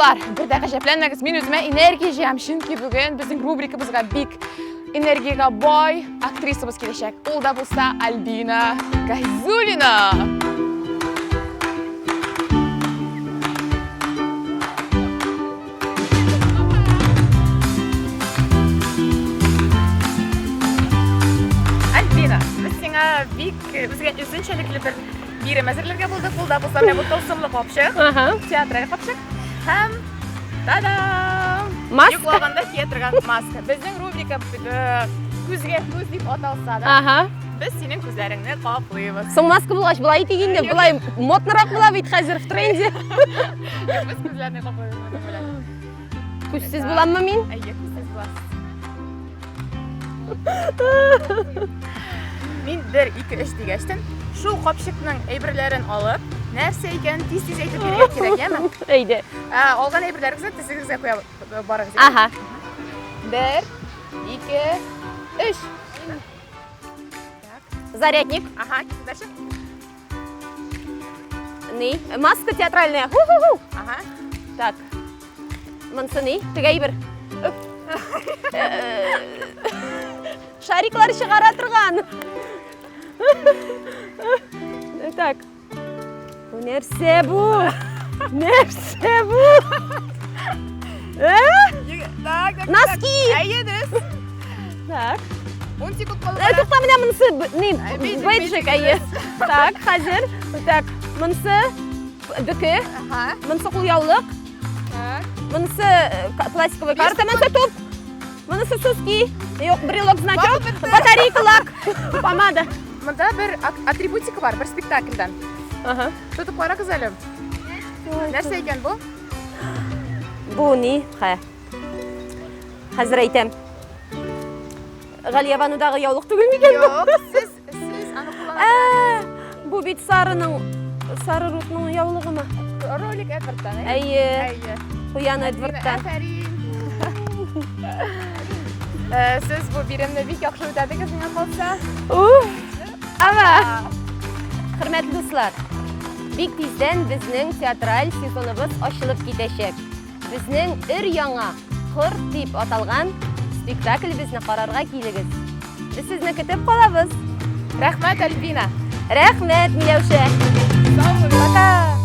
Дуслар, бер дә гаҗәпләнмәгез, мин үземә энергия җыям, чөнки бүген безнең рубрикабызга бик энергиягә бай актрисабыз киләчәк. Ул да булса Альбина Гайзуллина. Альбина, без сиңа бик үзгә үзенчәлекле бер бирем әзерләргә булдык. Ул да булса менә бу тылсымлы капчык. Театраль капчык. Һәм та-дам! Маска. Йоклаганда кия торган маска. Безнең рубрика э, күзгә күз дип аталса да, Ага. без синең күзләреңне каплыйбыз. Соң маска булгач, болай итик инде, болай моднырак була бит хәзер в тренде. Юк, без күзләрне каплыйбыз моның белән. Күзсез буламмы мин? Әйе, күзсез буласыз. Мин 1, 2, 3 дигәчтен, шул капчыкның әйберләрен алып, нәрсә икәнен тиз-тиз әйтеп бирергә кирәк, яме? Әйдә. Ә, алган әйберләрегезне тезегезгә куя барыгыз. Ага. 1, 2, 3. Зарядник. Ага, дальше. Ни? Маска театральная. Ху-ху-ху. Ага. Так. Монсы ни? Теге әйбер. Шариклар чыгара торган. Так. Бу нәрсә бу? Нәрсә бу? Э? Так, так. Носки! Әйе, дөрес. Так. 10 секунд калды. Э, тукта, менә монысы ни, бейджик, бейджик, әйе. Так, хәзер. Так, монысы бөке, Ага. монысы кулъяулык, Так. монысы э, пластиковый карта, монысы туп, монысы суски, юк, брелок, значок, батарейка, лак, помада. Монда бер атрибутика бар, бер спектакльдән. Ага. Тотып карагыз әле. Нәрсә икән бу? Бу ни? Хә. Хәзер әйтәм. Галиябанудагы яулык түгел микән бу? Юк, сез сез аны куллана. Ә, бу бит Сарының Сары Рутның яулыгымы? Ролик Эдвардтан, әйе? Әйе. Куян Эдвардтан. Афәрин. Э, сез бу биремне бик яхшы үтәдегез, миңа калса. Уф! Ава! Хөрмәтле дуслар, бик тиздән безнең театраль сезоныбыз ачылып китәчәк. Безнең өр-яңа Корт дип аталган спектаклебезне карарга килегез. Без сезне көтеп калабыз. Рәхмәт, Альбина. Рәхмәт, Миләүшә. Сау булыгыз. Пока.